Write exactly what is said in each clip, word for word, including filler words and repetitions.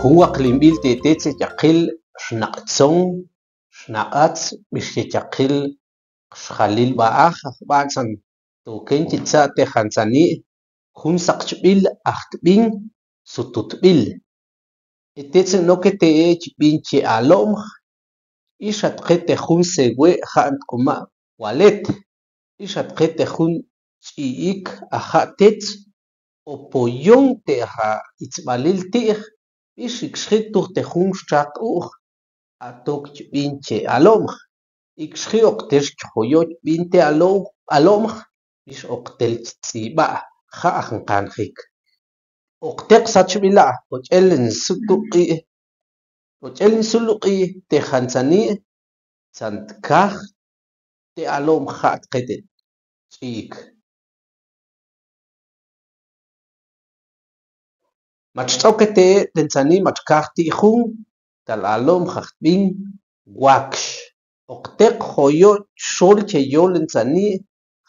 Jun waqlinbil te tetz chechaqil snaq'tzon, snaq'atz, bix chechaqil qxjalil ba'aj, a jba' tsan token chi tza' te jantsani' jun saqchbil aj tbin sututbil. E tetz noke te chbin che alo'mj, ix atqe te jun sewe' ja' ntq'uma' walet, ix atqe te jun ch'iik, a ja' tetz o poyon te ja itzbalil ti'j, bix ikxji tuj te jun xchaj t'u'j, atok chbin che alo'mj, ikxji oktel xchjoyo' chbin te alo'mj, bix oktel chtz'iba', ja' aj nqanjik. Okteq sachbila', och'el nsul luq'i', och'el nsul luq'i' te jantsani' tsan tkaj te alo'mj, ja' atqe te ch'iik. Mach tz'oke te, te ntsani' mach kaj ti' jun tal alo'mj aj tbin wakx. Okteq joyo' xol che yol ntsani'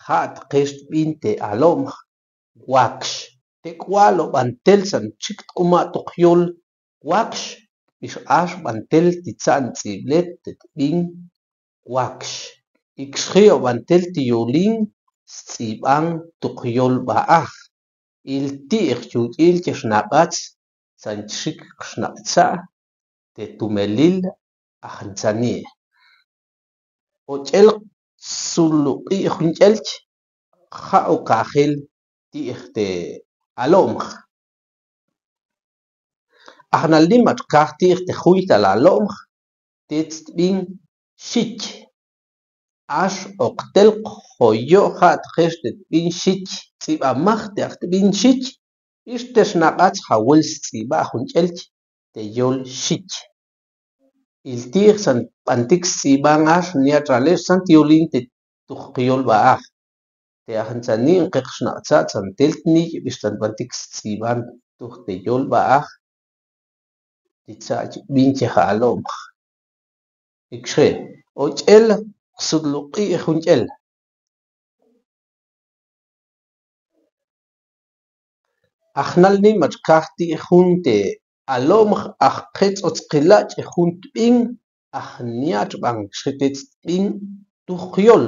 ja' atqex tbin te alo'mj wakx. Te k'ual o bantel tsan txik tq'uma' tuj yol wakx, bix ax bantel ti tza'n tz'iblet te tbin wakx. Ikxji o bantel ti yolin stz'iban tuj yol ba'aj. Il ti'j, chutxil che snaq'atz tsan txik qsnaq'tza' te tumelil aj ntsani'. Och'el suluq'i' junch'elch, ja' okajel ti'j te alo'mj. Ajnalni mach kaj ti'j te junchal alo'mj, tetz tbin xich. Ax oktel joyo' ja' atqex te tbin xich, tz'ibamaj te aj tbin xich, ix te snaq'atz jawel stz'iba' junch'elch te yol xich. Il ti'j tsan tb'antik stz'iban ax, nya' tx'alej tsan tyolin te tuj qyol b'a'aj. Te aj ntsani' nqe qxnaq'tza' tsan tel tnik' b'ix tsan tb'antik stz'iban tuj te yol b'a'aj. Ti tza' chb'in che ja' alo'mj. Ikxi, och'el suluq'i' junch'el. Ajnalni mach kaj ti' jun te alo'mj, aj qetz o tzqila' chi jun tb'in, aj nya' tx'an xi tetz tb'in tuj qyol.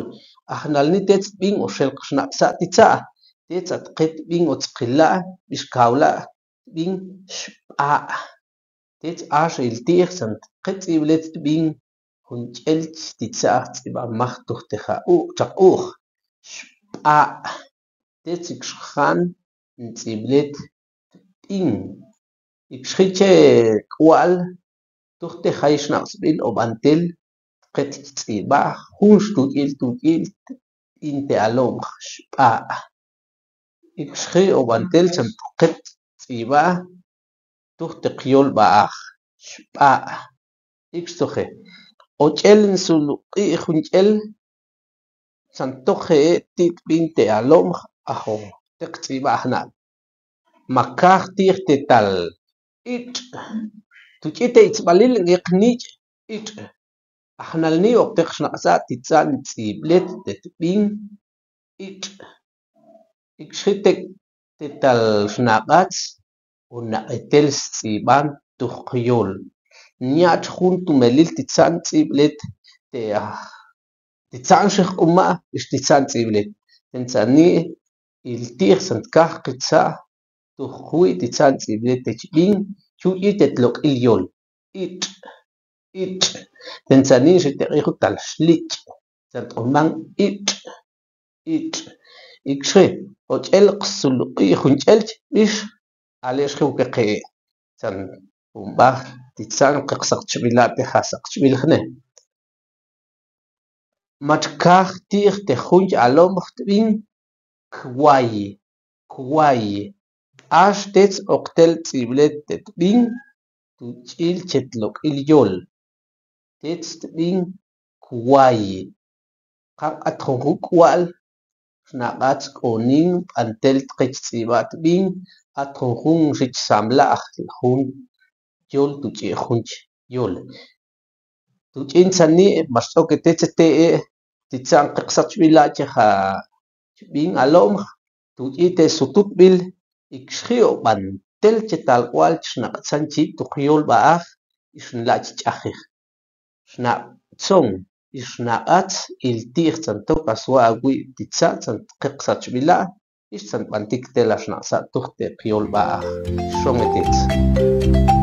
Ajnalni tetz tb'in o xel qxnaq'tza' ti tza', tetz at qe tb'in o tzqila' b'ix kawla' tb'in xb'a'. Tetz ax il ti'j tsan qe tz'ib'let tb'in junch'el ti tza' aj tz'ib'amaj tuj te ja' u' txaq u'j xb'a'. Tetz ikxjan ntz'ib'let tb'in ikxji che k'ual tuj te jay xnaq'tzb'il o b'antel tqet tz'ib'a jun xtuch'il tuch'il tb'in te alo'mj xb'a'. Ikxji o b'antel tsan tqet tz'ib'a tuj te qyol b'a'aj xb'a'. Ikx toje, och'el nsuluq'i' junch'el tsan toje ti' tb'in te alo'mj, ajo teq tz'ib'a ajnal. Ma kaj ti'j te tal itx'. Tuch'i te itzb'alil ngeq nich' itx'. Ajnalni okteq xnaq'tza' ti tza' ntz'ib'let te tb'in itx'. Ikxji te, te tal xnaq'atz o naq'etel stz'ib'an tuj qyol. Nyach jun tumelil ti tza' ntz'ib'let te aj ti tza' nxi jk'uma' ix ti tza' ntz'ib'let. Te ntsani' il ti'j tsan kaj qitza' tuj jwi' ti tza' ntz'ib'let te chb'in chuch'i te tlok'il yol. Itx', itx'. Te ntsani' xi te q'ij jun tal xlich'. Tsan tq'uman itx', itx'. Ikxji, och'el suluq'i' junch'el chi b'ix, ale' xji ukeqe' tsan jun b'aj ti tza' nqeq saqchb'ila' te ja saqchb'il jne. Mach kaj ti'j te junch alo'mj tb'in kway, kway. Ax tetz oktel tz'ib'let te tb'in tuch'il che tlok'il yol. Tetz tb'in kway. Qan at junjun k'ual xnaq'atz k'onin b'antel tqech tz'ib'a tb'in, at junjun xich samlaj jun yol tuch'i junch yol. Tuch'i ntsani' max tz'oke tetz te e' ti tza' nqeq saqchb'ila' che ja chb'in alo'mj, tuch'i te sututb'il ikxji o b'an tel che tal k'wal chi xnaq'tzan chi tu' qyolb'a'aj, ix nla'ch'ajij. Xnaq'tzon, ix xnaq'atz, ilti'j tzan tok a swa' awi' ti tsa' tzan tqeq sachb'ila', ix tzan tb'antik tel a xnaq'tzan tuj te' qyolb'a'aj. Xome titz.